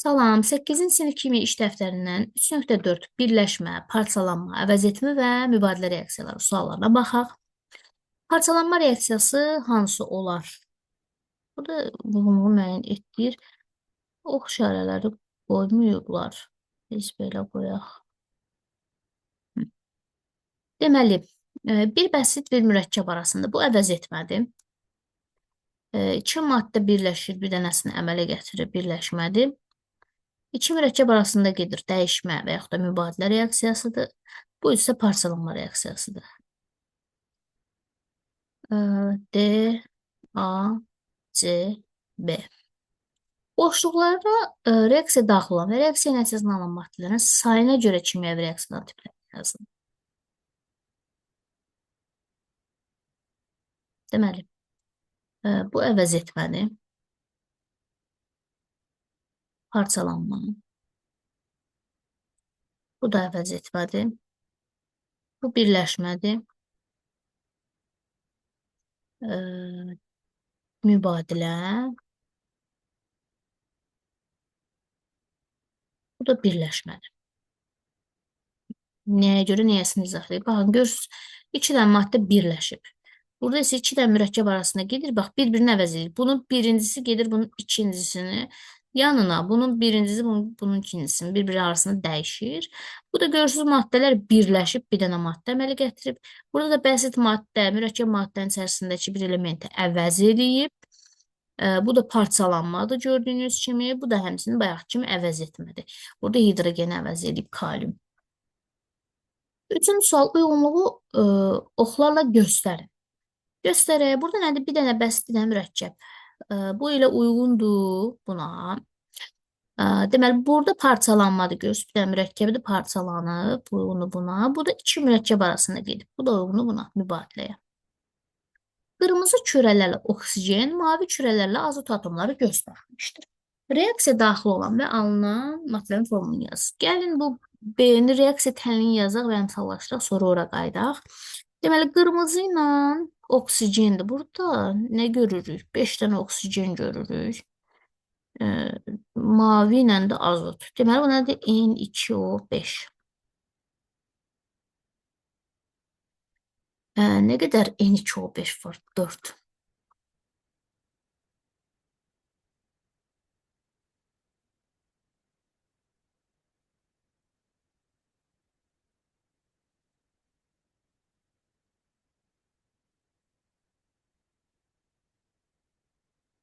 Salam, 8-ci sinif kimya iş dəftərindən 3.4 birləşmə, parçalanma, əvəz etmə və mübadilə reaksiyaları suallarına baxaq. Parçalanma reaksiyası hansı olar? Burada uyğunluğu müəyyən etdir. Ox işarələri qoymayıblar. Biz belə qoyaq. Deməli, bir bəsit bir mürəkkəb arasında bu əvəz etmədir. İki maddə birləşir, bir dənəsini əmələ gətirir, birləşmədir. İki mürəkkəb arasında gedir dəyişmə və yaxud da mübadilə reaksiyasıdır. Bu isə parçalanma reaksiyasıdır. D, A, C, B. Boşluqlara reaksiya daxil olan və reaksiya nəticəsində alınan maddələrin sayına görə kimyəvi reaksiyaların tipləri yazın. Deməli, bu əvəz etmədir. Parçalanma. Bu da əvəz etmədir. Bu birləşmədir. Mübadilə. Bu da birləşmədir. Nəyə görə nəyəsini izah edir? Baxın, görürsünüz, iki dənə maddə birləşib. Burada isə iki dənə mürəkkəb arasında gedir. Bax, bir-birini əvəz edir. Bunun birincisi gedir, bunun ikincisini yanına. Bunun birincisi, bunun ikincisini bir-biri arasında dəyişir. Bu da görürsünüz, maddələr birləşib bir dənə maddə əmələ gətirib. Burada da bəsit maddə, mürəkkəb maddənin içərisindəki bir elementi əvəz eləyib. Bu da parçalanmadır gördüyünüz kimi. Bu da həmçinin bayaq kimi əvəz etmədir. Burada hidrogeni əvəz edib kalium. Üçüncü sual, uyğunluğu oxlarla göstərin. Göstərək. Burada nədir? Bir dənə bəsit, bir dənə mürəkkəb. Bu ilə uyğundur buna. Deməli, burada parçalanmadır. Görürsünüz, bir dənə mürəkkəbdir, parçalanıb. Bu uyğundur buna. Bu da iki mürəkkəb arasında gedib. Bu da uyğundur buna, mübadiləyə. Qırmızı kürələrlə oksigen, mavi kürələrlə azot atomları göstərilmişdir. Reaksiya daxil olan və alınan maddələrin formulunu yaz. Gəlin bu B-ni reaksiya təlini yazaq və əmsallaşdıraq, sonra ora qayıdaq. Deməli, qırmızı ilə oksigendir. Burada nə görürük? 5 dənə oksigen görürük. Mavi ilə də azot. Deməli, bu nədir? N2O5. Nə qədər N2O5 var? 4.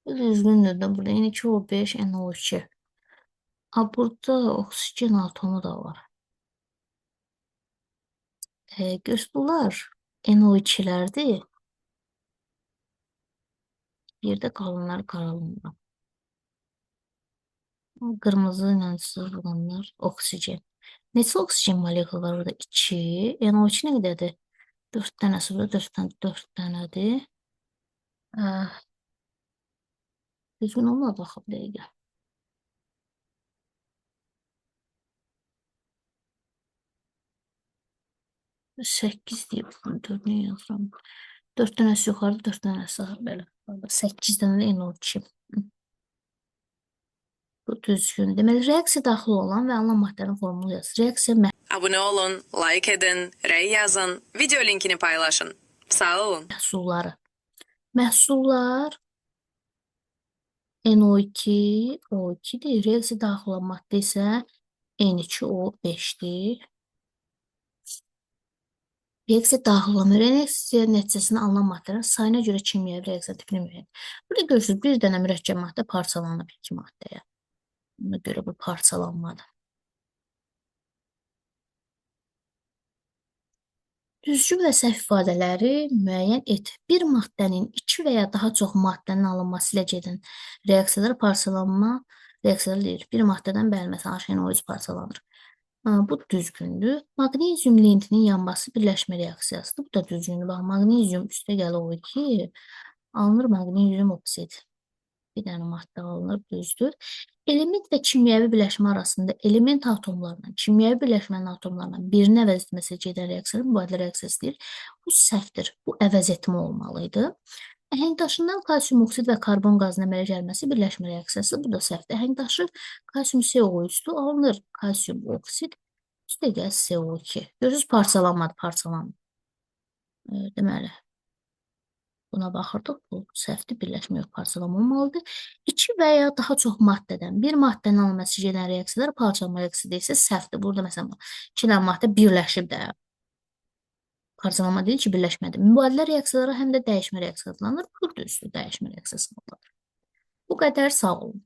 Düzgündür də burada N2O5, NO2. Ha, burada oksigen atomu da var. Göz bunlar NO2'lərdir. Yerdə qalanlar qaralanır. Qırmızı ilə sızılanlar oksigen. Neçə oksigen molekulu var burada? 2. NO2 nə qədərdir? 4 dənəsi burada, 4 dənə, 4 dənədir. Düzgün olmadı axı bir dəqiqə. 8 deyib, 4-ünü yazıram. 4 dənəsi yuxarıda, 4 dənəsi belə. 8 dənə də NO2. Bu düzgün. Deməli, reaksiya daxil olan və alınan maddələrin formulu yaz. Reaksiya Abone olun, like edin, rey yazın, video linkini paylaşın. Sağ olun. Məhsulları. Məhsullar NO2, O2-dir. Reaksiya daxil olan maddə isə N2O5-dir. Reaksiya daxil olan reaksiya nəticəsində alınan maddələrin sayına görə kimyəvi reaksiya tipini müəyyən. Burada görürsünüz, bir dənə mürəkkəb maddə parçalanıb iki maddəyə. Buna görə bu parçalanmadır. Düzgün və səhv ifadələri müəyyən et. Bir maddənin iki və ya daha çox maddənin alınması ilə gedən reaksiyalar parçalanma reaksiyaları deyilir. Bir maddədən bəli, məsələn, HNO3 parçalanır. Bu düzgündür. Maqnezium lentinin yanması birləşmə reaksiyasıdır. Bu da düzgündür. Bax, maqnezium üstə gəlir O2, alınır maqnezium oksid. Bir dənə maddə alınır, düzdür. Element və kimyəvi birləşmə arasında element atomlarından, kimyəvi birləşmənin atomlarından birini əvəz etməsi gedən reaksiyalar mübadilə reaksiyası deyil. Bu səhvdir. Bu əvəz etmə olmalıydı. Əhəng daşından kalsium oksid və karbon qazının əmələ gəlməsi birləşmə reaksiyası. Bu da səhvdir. Əhəng daşı kalsium CO3-dür. Alınır kalsium oksid, üstəgəl CO2. Görürsünüz, parçalanmadı, parçalanmadı. Deməli, buna baxırdıq. Bu səhvdir, birləşmə yox, parçalanma olmalıdır. İki və ya daha çox maddədən bir maddənin alınması gedən reaksiyalar parçalanma reaksiyası deyilsə səhvdir. Burada məsələn iki dənə maddə birləşib də. Parçalanma deyil ki, birləşmədir. Mübadilə reaksiyaları həm də dəyişmə reaksiyası adlanır. Bu düzdür, dəyişmə reaksiyası adlanır. Bu qədər, sağ olun.